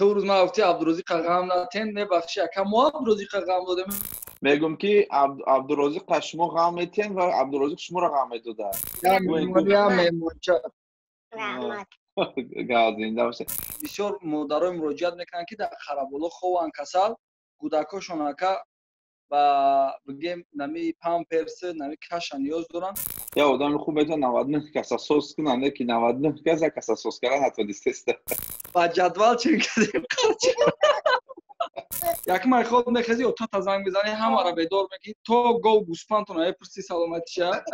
Ту рӯз ман гуфти Абдурозиқа ғам натен, мебахши ака, мо Абдурозиқа ғам додем. Мегум ки Абдурозиқа шумо ғам метиҳен ва Абдурозиқ шуморо ғам медодад. Зинда бошед. Бисёр модарои муроҷиат мекунанд, ки дар Қараболо хованд касал, кӯдакошон ака ба бигем нами памперс, нами каша ниёз доранд. Я одами хуб метавонад 99 каса соз кунад, не ки 99 каса каса соз кардан натонистеста. Ба ҷадвал чен кардем. Якум ай хоб мехези, отата занг мезани, ҳамаро бедор мекунӣ, то гов гӯспандтона мепурсӣ саломатиша.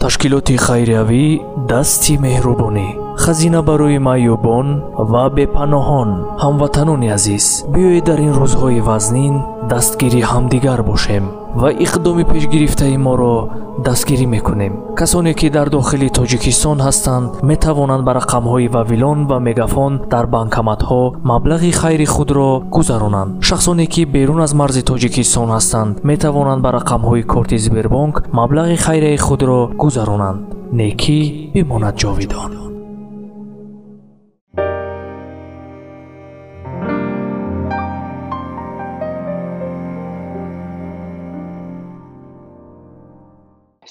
Ташкилоти хайриявӣ «Дасти меҳрубонӣ», хазина барои маъюбон ва бепаноҳон. Ҳамватанони азиз, биёед дар ин рӯзҳои вазнин дастгири ҳамдигар бошем ва иқдоми пешгирифтаи моро дастгирӣ мекунем. Касоне ки дар дохили Тоҷикистон ҳастанд, метавонанд ба рақамҳои Вавилон ва Мегафон дар банкоматҳо маблағи хайри худро гузаронанд. Шахсоне ки берун аз марзи Тоҷикистон ҳастанд, метавонанд ба рақамҳои корти Сбербонк маблағи хайрияи худро гузаронанд. Некӣ бимонад ҷовидон.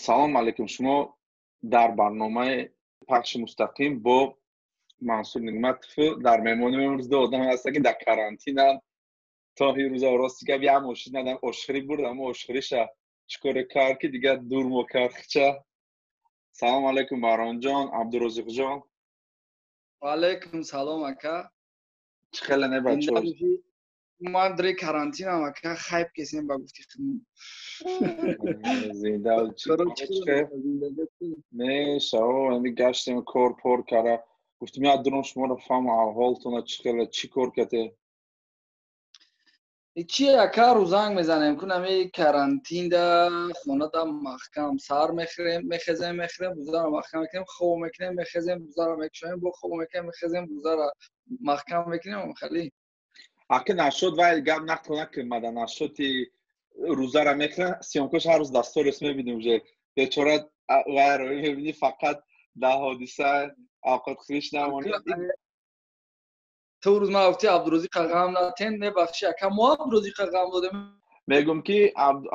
Салом алейкум. Шумо дар барномаи пахши мустақим бо Мансур Нигматов. Дар меҳмони имрӯз ду одам ҳастанд, ки дар карантинанд. То ҳин рӯза рости гап як мошин надам, ошхирӣ бурд, аммо ошхириша чӣ коре кард, ки дигар дур мо кард хича. Салом алейкум, Баҳромҷон, Абдурозиқҷон. Ва алейкум салом, ака. Чӣ хеле не бачаҳо? Ман дар карантинам, ака, хайп кесем ба гуфти худмон. Зинда мешаво, ами гаштем, кор пор кара. Гуфтем як дуром шуморо фаҳму аҳволтона чӣ хеле, чӣ кор кате? Чи ака, рӯ занг мезанем, кун ами карантинда хонада маҳкам сар мехӯрем, мехезем, мехӯрем, рӯзаро маҳкам мекунем, хоб мекунем, мехезем, рӯзаро мекушоем, бо хоб мекунем, мехезем, рӯзаро маҳкам мекунем, хеле. Ака нашуд вай гап нақл накун, мада нашуди рӯзаро мехӯрем, съёмкаш ҳар рӯз дар сторис мебинем уже. Бечора вайро мебинӣ фақат дар ҳодиса авқотхӯриш намонед. Ту рӯз ман гуфти Абдурозиқа ғам натен, мебахши ака, мо Абдурозиқа ғам додем. Мегум ки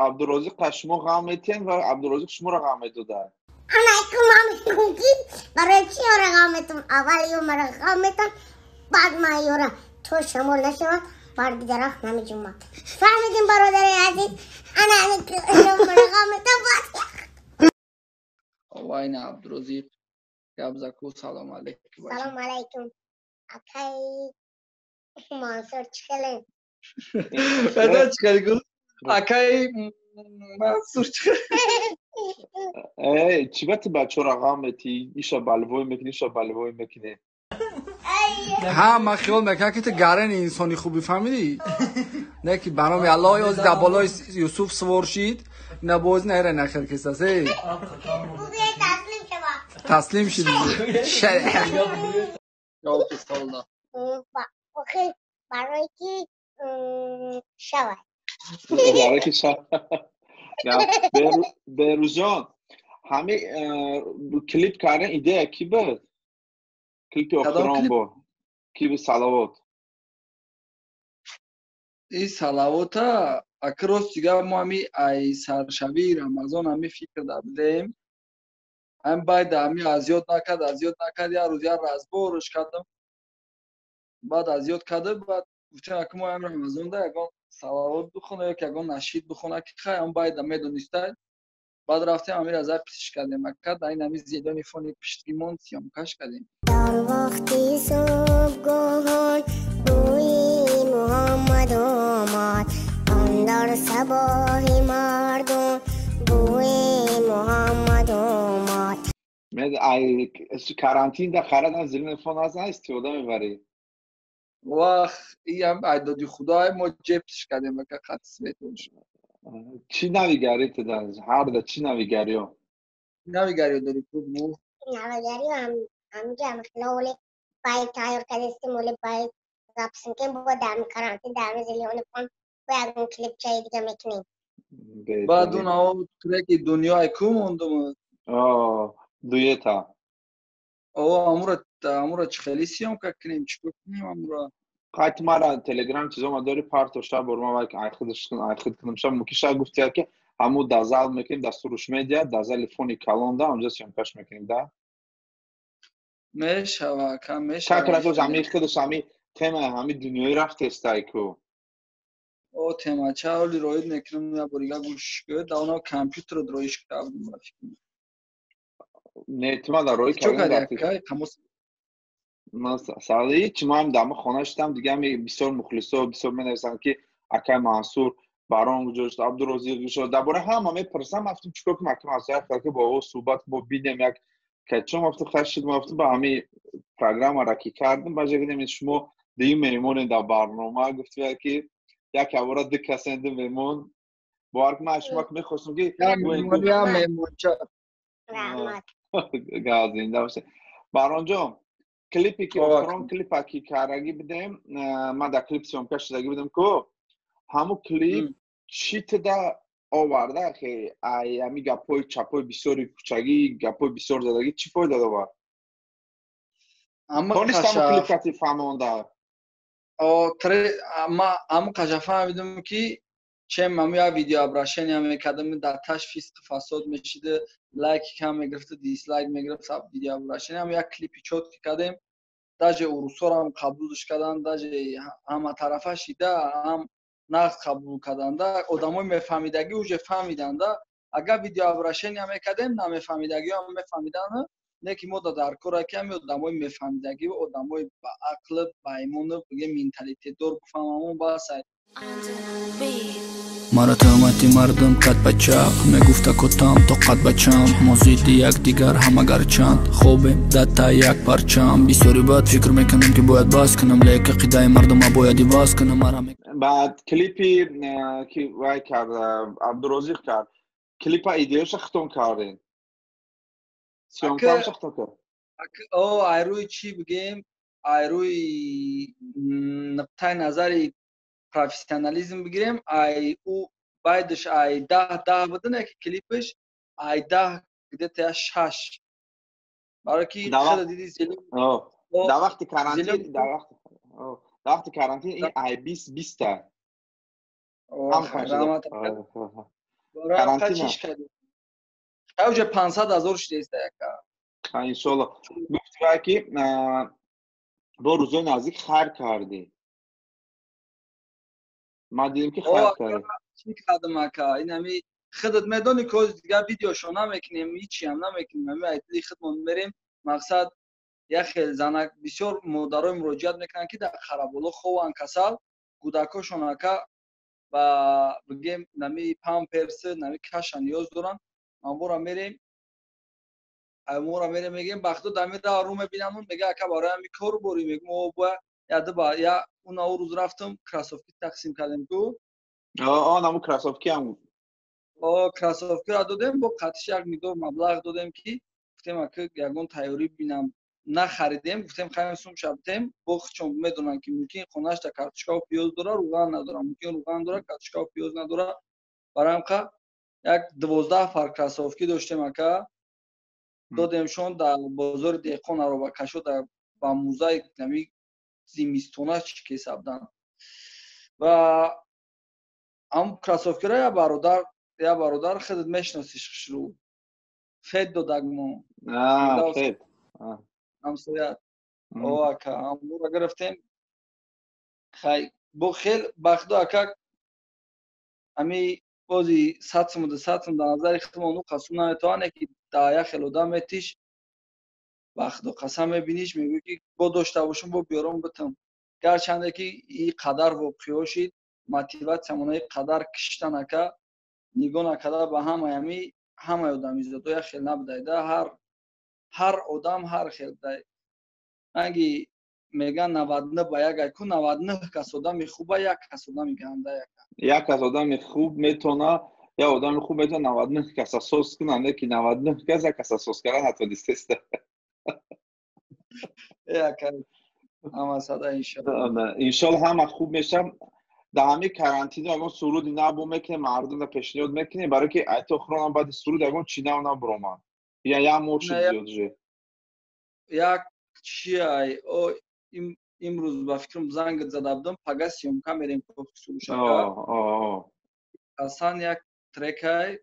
Абдурозиқа шумо ғам метиҳен ва Абдурозиқ шуморо ғам медодад. Ана ку ман мегум ки барои чӣ ёра ғам метам? Аввал ё мара ғам метам, баъд ман ёра то шамол нашавад, барги дарахт намеҷумбад. Фаҳмидем, бародари азиз? Ана мара ғам метам, баъд вайна Абдурозиқ гап заку. Салом алейкум. Салом алейкум. Акай Мансур, чӣ хеле? Бада чӣ хеле гул? Акай Мансур чӣ хеле? Э, чӣ ба ту бачаҳоро ғам метиҳӣ? Иша балвой мекунӣ, иша балвой мекунӣ. Ҳа, ман хиёл мекунам, ки ту гарани инсони хубӣ, фаҳмидӣ? Не ки ба номи Аллоҳ ёз дар болои Юсуф сувор шид, ина боз наира нахел кисас. Эй. Таслим шид. Барои ки шавад. Барои ки шавад. Берӯзҷон, ҳами клип кардан идея ки буд? Клипи охирон бо клипи Салавот. И Салавота ака, рости гап, мо ҳами ай саршавии Рамазон ҳами фикр дар будем. Ҳами байда ҳами азёд накард, азёд накард, як рӯз як разборш кардам. Баъд азёд карда, баъд гуфтем, ака, мо ҳами Рамазонда ягон салавот бихона ё ки ягон нашид бихона, ки хай ҳам байда медониста. Баъд рафтем, ҳамира записш кардем, ака, дар ин ҳами зелёный фони пиштгимон съёмкаш кардем. Дар вақти субҳгоҳон бӯи Муҳаммад омад, андар сабоҳи мардум бӯи Муҳаммад омад. Карантин да харадан зелёный фон аз истифода мебарӣ. Вах, иам айдоди худой, мо ҷепсш кардем, ака, хати светош. Чӣ навигарӣ ту дар ҳарда, чӣ навигариё? Навигариё дорӣ ту мо? Навигариё ҳамҷа ҳам байт тайёр кардастем, оле байт запис мекунем, бо дар карантин дар зелёный фон бо ягон клипчаи дига мекунем. Баъд он аво треки «Дунёи ку» мондум. Дуета. О, амура чӣ хеле съёмка кунем, чӣ кор кунем амура? Қайт мара Телеграм чизома дори, парто ша бор ма вай айхидш айхид кунам ша муки ша гуфтия ки ҳаму да зал мекунем, да Суруш Медиа, да зали фони калон да онҷа съёмкаш мекунем да. Мешава, ка, мешава. Как раз ҳами хидш ҳами тема ҳами дунёи рафтестай ку. О, темача оли роид мекунам, я борига гӯш кӯ, да она компютерро роиш кардам, ба фикр. Не, тима да рои кардам. Масалаи чи ман дар хона шудам, дига ами бисёр мухлисо бисёр менависанд, ки акай Мансур барон куҷо шуд, Абдурозиқ шуд, дар бораи ҳама мепурсам. Афтум, чикор кунам, акай Мансур як ки бо ӯ суҳбат бо бинем, як качом афтум, хашид афтум, ба ҳами программара ки кардем, баъже гидем, шумо дуюм меҳмоне дар барнома. Гуфтия, ки як авора ду касен, ду меҳмон. Бовар кун, ман шумо мехостум, ки зинда боше. Баронҷон, клипе ки охирон клипа ки карагӣ бидем, ман дар клип съёмка шудагӣ будем ку, ҳамун клип чӣ туда оварда? Хе, ай ҳами гапҳои чапҳои бисёри кӯчагӣ, гапҳои бисёр задагӣ чӣ фоида довард? Тонист ҳамун клип кати фаҳмонда? Ма ҳамун қаша фаҳмидум, ки чем ҳаму як видеообращение мекардам, дар таш фисқу фасод мешида, лайки кам мегирифта, дислайк мегирифт видеообращение. Ҳам як клипи чёткий кардем, даже урусҳоро қабулш карданд, даже ҳаматарафа шида, ҳам нағз қабул карданда. Одамои мефаҳмидагӣ уже фаҳмиданда. Агар видеообращение мекардем, намефаҳмидагиҳо мефаҳмиданд. Не ки мо дар кора ки ҳами одамои мефаҳмидагӣ, одамои ба ақл, ба имону, бигем, менталитетдор бифаҳмамон, бас. Маро тӯҳмати мардум кад ба чап, мегуфта котам тоқат бачам. Мо зидди якдигар ҳама гарчанд хобем дар таи як парчам. Бисёри баъд фикр мекунам, ки бояд бас кунам, лек ақидаи мардума бояд иваз кунам. Мара Баъд клипи ки вай кард, Абдурозиқ кард клипа, идеяша хитон кардем, съёмкаша хитон кард? О, айрӯи чӣ бигем, айрӯи нуқтаи назари профессионализм бигирем, ай ӯ байдаш ай 10 10 будан, яки клипаш ай 10 где-то я 6, барои ки хеле диди. Дар вақти карантин ин ай 20 20-та. Карантин уже 500 000 шудеста яка. Иншолло. Гуфти, ки бо рӯзои наздик хайр кардӣ, ман дидем, ки хайр кардӣ. Чӣ кардам, ака? Инами худат медонӣ, ки дигар видеошо намекунем, ҳичиам намекунем. Ами айтили худмон мерем. Мақсад, як хел занак, бисёр модарои муроҷиат мекунанд, ки дар Қараболо хованд, касал кӯдакошон, ака, ба бигем, нами памперс, нами каша ниёз доранд. Манбора мерем, мора мерем, мегем, бахто дами ру мебинам, мега: «Ака, барои ҳами кор борӣ?» Мегум: «О, боя яды ба я уна». Рӯз рафтам, кроссовки тақсим кардем ку. Наму кроссовки ҳам. О, кроссовкиро додем, бо қатиш як миқдор маблағ додем, ки гуфтем, ака, ягон тайёрӣ бинам. Нахаридем, гуфтем, хайм сум шабтем, бо чон медонам, ки мумкин хонашда картошкаву пиёз дора, руған надора, мумкин руған дора, картошкаву пиёз надора. Барои ҳамқа як 12 пар кроссовки доштем, ака, додемшон. Дар бозори деҳқон аробакашо ба музай нами зимистона чӣ кесабдан ва ҳам кроссовкиро як бародар, худат мешиносиш, хушрӯ, фед додагмо. Ҳамсоят. О, ака, ҳамура гирифтем. Хай, бо хел бахту, ака, ами бози 100 сум, 200 сум дар назари худмон ӯ қасум наметавоне, ки дар як хел одам метиш, бахту қасам мебиниш, мегӯӣ, ки бо дошта бошум, бо биёром битам. Гарчанде ки и қадар воқеҳо шид, мотиватсиямона и қадар киштан, ака, нигоҳ накарда ба ҳамаи ами ҳамаи одамизодо як хел набудайда, ҳар одам ҳар хел будай. Ранги меган 99 ба 1, ай ку 99 кас одами хуба, як кас одами ганда, яка. Як кас одами хуб метона, як одами хуб метона 99 каса соз куна, не ки 99 кас як каса соз кардан натонистеста. Ҳама сада, иншолло. Иншолло, ҳама хуб мешавад. Дар ҳамин карантино ягон суруди набо мекунем, мардумро пешниҳод мекунем, барое ки айто охиронам баъди суруд ягон чи нав набуромад, я як моҳ шуд, зиёд же. Як чиай имрӯз ба фикрам занг зада будам, пага съёмка мерем Сурушака. Ҳасан як трекай,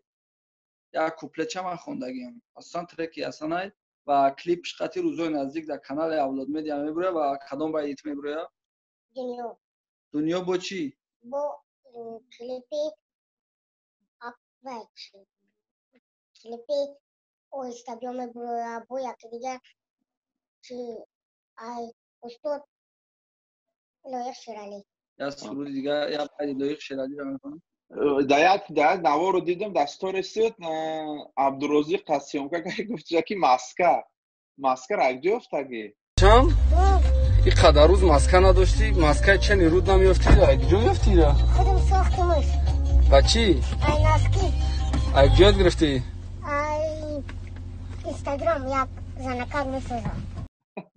як куплетча ман хондагиам. Асан треки Ҳасанай ва клипш қати рӯзои наздик дар канали Авлод Медиа мебуроя. Ва кадом байит мебуроя? Дунё. Дунё бо чӣ? Бо клипи клипи оҳиста биё мебуроя, бо яке дигар чи ай устод Лоиқ Шералӣ. Як суруди дигар, як байди Лоиқ Шералиро мехонам. Дар як наворо дидам дар сторисит, Абдурозиқ съёмка кард, гуфт ки маска якҷо ёфтагӣ. Чанд? И қадар рӯз маска надоштӣ, маскаи чани руд намеёфтӣ, якҷо ёфтӣ? Худам сохтамаш. Ба чӣ? Ай носки. Якҷо ёд гирифтӣ? Ай Инстаграм як занакак месозам.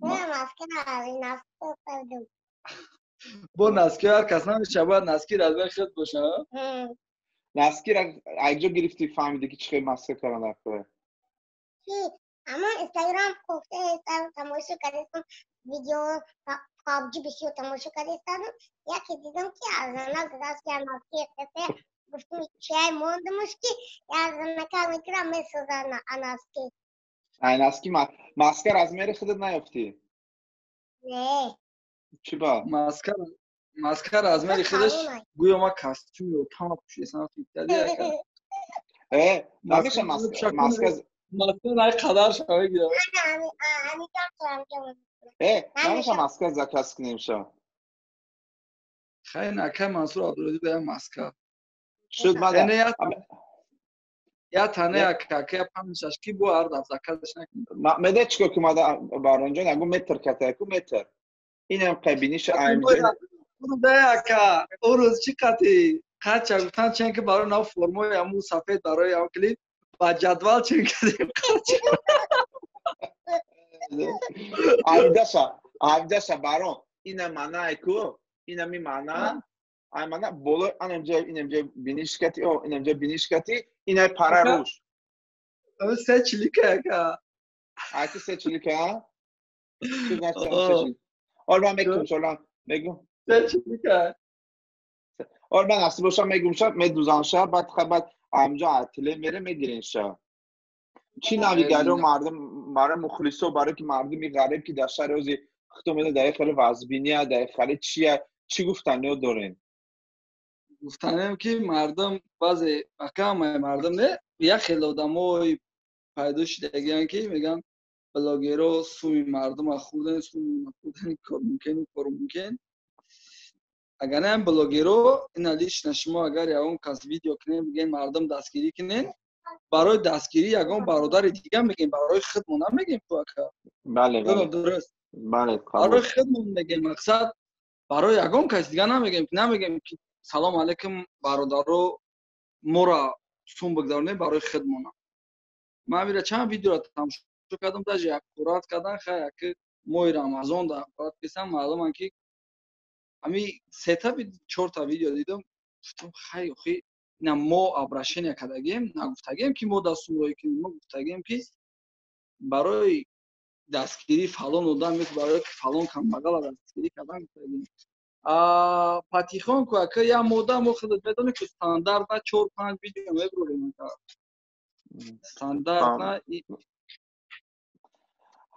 Не, маска носки сохтам. Бо носки ҳар кас намеша, бояд носки размери худ боша. Носкиро якҷо гирифтӣ, фаҳмидӣ ки чӣ хел маска кардан дар кора? Ама Инстаграм кофта тамошо кардастам, видео PUBG бисёр тамошо кардастам. Яке дидам ки аз занак даст я носки хесе, гуфтам чай мондамаш ки як занакак мекунам месоза носки. Ай носки маска размери худат наёфтӣ? Не. Чӣ ба? Маска размери худаш гӯё ма костюми отама пӯшидастам фитади. Э, намеша маска маска най қадар шава гирам. Э, намеша маска заказ кунем ша. Хай накай Мансур Абдурозиқ да маска. Шуд мада. Я тане як кака панҷ шаш ки бо ҳар даф заказаш накунем. Меде чикор ки мада Баронҷон, ягу метр ката, яку метр. Инам қабиниша аймҷа. Ака, он рӯз чӣ қати қача гуфтан чен ки барои нав формои ҳамун сафед барои ҳам клип ба ҷадвал чен кардем қача. Айдаша, айдаша барон, ина маънае ку, ина ми маъна, ай маъна боло анамҷа инамҷа биниш кати, о инамҷа биниш кати, ина пара руш. Се чилика ака. Ай ти се чилика? Ҳол ман мегум, шола мегум. Се чилика. Ҳол ман насиб бошам мегум ша, медузам ша, баъд баъд амҷа ателе мере мегирен ша. Чӣ навигарио мардум барои мухлисо, барои ки мардуми ғариб ки дар шаҳри ози худто медонад дар хеле вазбиния, дар хеле чия, чӣ гуфтаниё дорем? Гуфтанием ки мардум баъзе акамаи мардум не, як хеле одамои пайдо шидагиянд ки мегӯянд блогеро суми мардума хӯрден, суми нахӯрден, кор мумкин, кор мумкин. Агар не блогеро, ина лично шумо агар ягон кас видео кунем, бигӯем мардум дастгирӣ кунен, барои дастгирӣ ягон бародари дигар мегӯем, барои худмон намегӯем ку ака. Бале, бале. Дуруст. Бале, барои худмон мегӯем, мақсад барои ягон кас дигар намегӯем, намегӯем ки салом алейкум бародаро, моро сум бигзаронем барои худмона. Ман амира чанд видеоро тамошо кардам, даже аккурат кардан, хай яки моҳи Рамазон да аккурат кисам, маълуман ки ами сета чорта видео дидам, гуфтам хай охи ина мо обращение кардагием, нагуфтагием ки мо дастум роҳӣ кунем, мо гуфтагием ки барои дастгирии фалон одам ё барои фалон камбағала дастгирӣ кардан гуфтагием. Патихон ку ака як мода мо худат медонӣ ки стандартна 4-5 видео мебурем ака. Стандартна.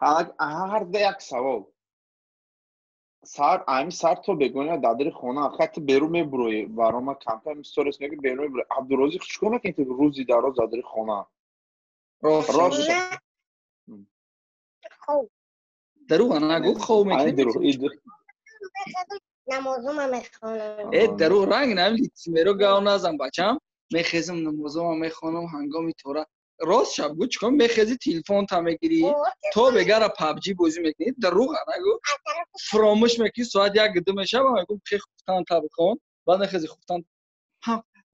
Ҳар да як савол. Сар ами сар то бегоня дар хона хати берун мебурои, барома камтар сторис меги берун мебурои. Абдурозиқ чикор мекунӣ ту рӯзи дароз дар хона? Рост. Хоб. Даруға нагу хоб мекунӣ. Намозума мехонам. Э, дару ранг нами лицимеро гав назан бачам. Мехезам намозума мехонам ҳангоми тора. Рост шаб гу чикор мехези телефон та мегирӣ, то бегара PUBG бозӣ мекунӣ, даруға нагу. Фаромӯш мекунӣ соат 1-2 мешава, мегӯм хе хуфтан та бихон, баъд мехези хуфтан.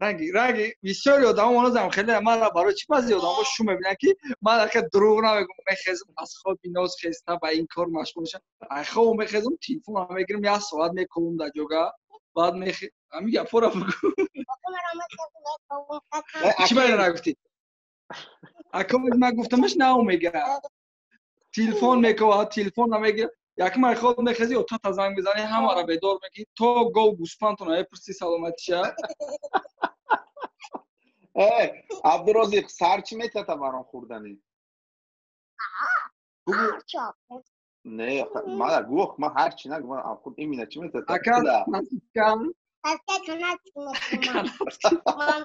Ранги, ранги бисёри одамо моназам хеле мара барои чӣ баъзе одамо шу мебинанд ки ман ака дурӯғ намегӯм, мехезам аз хоби ноз хеста ба ин кор машғул мешавам. Ай хоб мехезам, телефонам мегирам, як соат мекунам дар ҷога, баъд ҳамин гапҳоро бигӯ. Чӣ ба ина нагуфтӣ? Ака ман гуфтамаш наомега. Телефон мекова, телефон намегира. Якум ай хоб мехези, отата занг мезани, ҳамаро бедор мекунӣ, то гов гӯспандтон мепурсӣ саломатиша. Абдурозиқ, сар чӣ метата барон хӯрданӣ? Не, мана гӯх, ман ҳар чӣ нагу, ман худ имина чӣ метата? Ака, Саска канат ман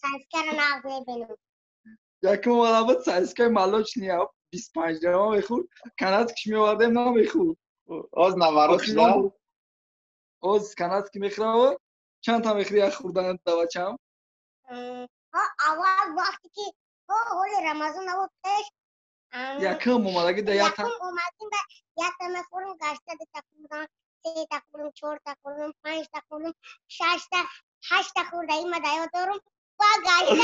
саскаро нағз мебинам. Якум омада буд, саскаи молочный 25 грамма мехӯрд, канадскиш меовардем, намехӯрд. Оз наворот шуда? Оз канадский мехӯрам. Чанд та мехӯри як хӯрдан, давачам? Аввал вақте ки ҳоли Рамазон набуд, пеш якум омадаги да якум омадим, ба якта мехӯрам, гашта дута хӯрдам, сета хӯрдам, чорта хӯрдам, панҷта хӯрдам, шашта, ҳашта хӯрда има да ёд дорам. Ба гашта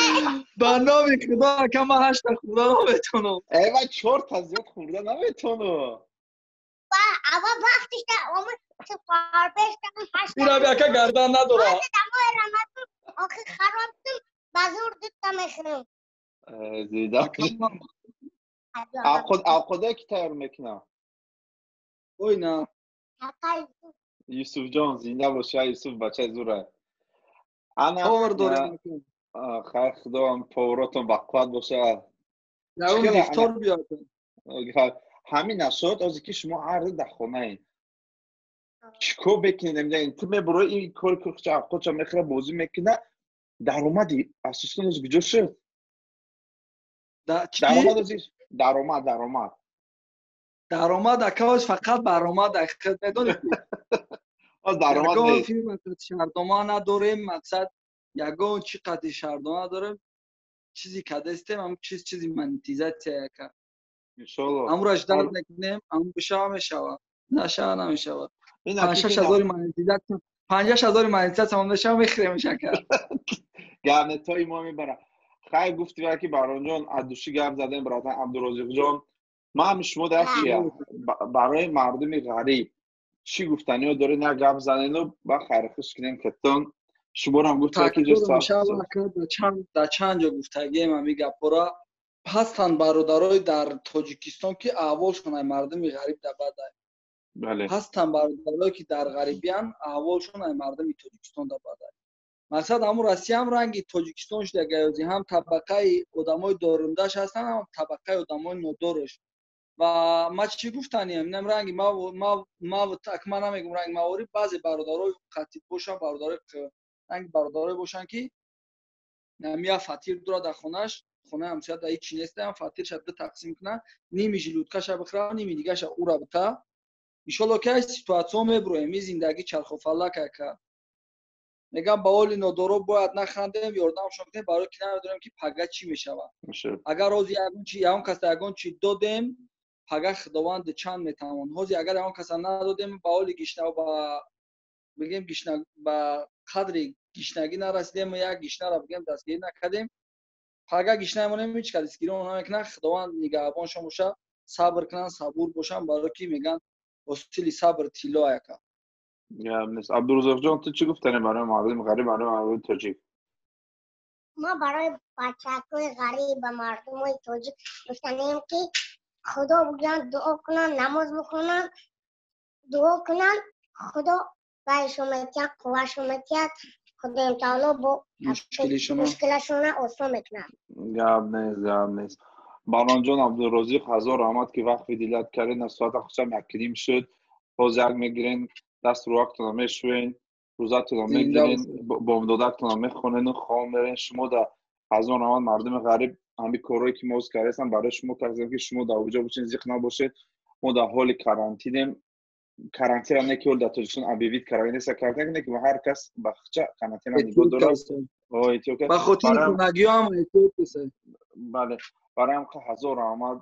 ба номи Худо, ака, ман ҳашта хӯрда наметонам. Э, ман чорта зиёд хӯрда наметонам. Ба аввал вақтишда омад фарбештам. Ира ака гардан надора. Рамазон охи хароб шудам, ба зур дута мехӯрам. Зида. Авқодое ки тайёр мекунам? Ой, на. Юсуфҷон, зинда боша, Юсуф бачаи зура. Ана повар дорем. Хайр, Худованд поваротон бақувват боша. Ифтор биёд. Ҳамин нашод, озе ки шумо ҳар рӯз дар хонаед, чӣ кор мекунед? Ту мебурои, ин кори кухча авқотша мехӯра, бозӣ мекуна. Даромади асосан оз куҷо шуд? Даромад, даромад, даромад. Даромад, акаош, фақат баромад худ медонӣ. Даромад. Шаҳрдома надорем, мақсад ягон чӣ қадри шаҳрдома надорем. Чизи кадестем, ам чиз, чизи монетизация яка. Иншолло. Амураш дард мекунем, ам бишава мешава, нашава намешава. 5-6 ҳазори монетизация, 5-6 ҳазори монетизация мон мешава, мехӯрем шака. Гарнетҳои мо мебара. Хайр, гуфти ки Баронҷон, аз души гап задем, братан Абдурозиқҷон. Ман шумо дар чия барои мардуми ғариб чӣ гуфтаниҳо доред, на гап занену ба хайрхуш кунем каттон. Шуморам гуфта ки дар чанд ҷо гуфтагием ҳами гапҳоро. Ҳастанд бародарои дар Тоҷикистон, ки аҳволшон ай мардуми ғариб да бадай. Ҳастанд бародарое, ки дар ғарибиян, аҳволшон ай мардуми Тоҷикистон да бадай. Мақсад, ҳамун Россияам ранги Тоҷикистон шуда гаёзи, ҳам табақаи одамои дорумдаш ҳастанд, ҳам табақаи одамои нодорш. Ва ма чӣ гуфтаниям, инам ранги ма намегум, ранги маворӣ баъзе бародарои қатиб бошанд, бародарои ранги бародарое бошанд, ки я фатир дорад дар хонаш, хонаи ҳамсоя дар ҳеҷ чи нестам, фатирша ду тақсим куна, ними желудкаша бихӯра, ними дигаша ура бита. Иншолло, ки ай ситуатсион мебуроем. Ин зиндагӣ чархофалак, ака. Мегам, ба ҳоли нодоро бояд нахандем, ёрдамшон кунем, барои ки намедонем, ки пага чӣ мешавад. Агар ҳозир ягон чи, ягон каса ягон чи додем, пага Худованд чанд метавон. Ҳозир агар ягон каса надодем, ба ҳоли гишна, ба бигем, гишна, ба қадри гишнагӣ нарасидем, як гишнаро бигем дастгирӣ накардем, пага гишна монем, ҳеҷ кас дастгирӣ намекунад. Худованд нигаҳбоншон боша, сабр кунанд, сабур бошанд, барои ки мегӯянд, ҳосили сабр тилло, ака. Абдурозоқҷон, ту чӣ гуфтанӣ барои мардуми ғариб, барои мардуми тоҷик? Ма барои бачакҳои ғариб ба мардумои тоҷик гуфтанием, ки Худо бигӯянд, дуо кунанд, намоз бихонанд, дуо кунанд, Худо байшон метиҳад, қуввашон метиҳад, Худои таоло бо мушкилашонро осон мекунад. Гап нест, гап нест. Баронҷон, Абдурозиқ, ҳазор раҳмат, ки вақт видилат кардед. На соата хусам якним шуд. Боз як мегирен, даст рӯактона мешӯен, рӯзатона мегирен, бомдодактона мехонену хом мерен. Шумо да ҳазор раҳмат. Мардуми ғариб, ҳами корҳое ки мо оз кардастам, барои шумо кардем, ки шумо дар оҷо бошед, зиқ набошед. Мо дар ҳоли карантинем. Карантина не ки ҳол дар Тоҷикистон объявить карда неста, карантина не ки ҳар кас ба хча карантина нигоҳ дорад. Ба хотири хонагиҳоам. Бале, барои ҳам ҳазор раҳмат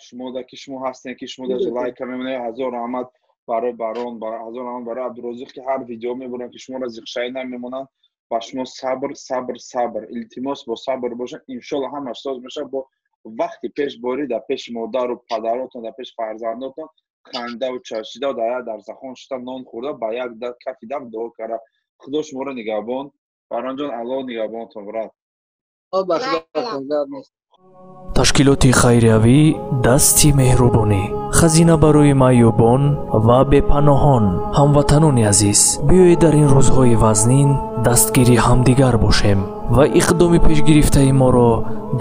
шумо да, ки шумо ҳастем, ки шумо даже лайка мемонед. Ҳазор раҳмат барои Барон, ҳазор раҳмат барои Абдурозиқ, ки ҳар видео мебуранд, ки шуморо зиқшаӣ намемонанд. Ба шумо сабр, сабр, сабр илтимос, бо сабр бошед. Иншолло, ҳамаш соз мешавад. Бо вақти пеш борӣ дар пеши модару падаротон, дар пеши фарзандотон хандаву чашида, дар як дарсахон шита, нон хӯрда, ба як кафи даф дуо карда. Худо шуморо нигаҳбон. Баронҷон, Аллоҳ нигаҳбонтон, брат. Ташкилоти хайриявӣ «Дасти меҳрубонӣ», хазина барои маъюбон ва бепаноҳон. Ҳамватанони азиз, биёед дар ин рӯзҳои вазнин дастгири ҳамдигар бошем ва иқдоми пешгирифтаи моро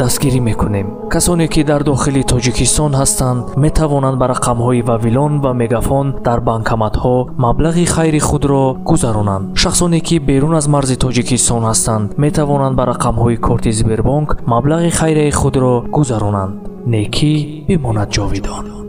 дастгирӣ мекунем. Касоне ки дар дохили Тоҷикистон ҳастанд, метавонанд ба рақамҳои Вавилон ва Мегафон дар банкоматҳо маблағи хайри худро гузаронанд. Шахсоне ки берун аз марзи Тоҷикистон ҳастанд, метавонанд ба рақамҳои корти Сбербонк маблағи хайрияи худро гузаронанд. Некӣ бимонад ҷовидон.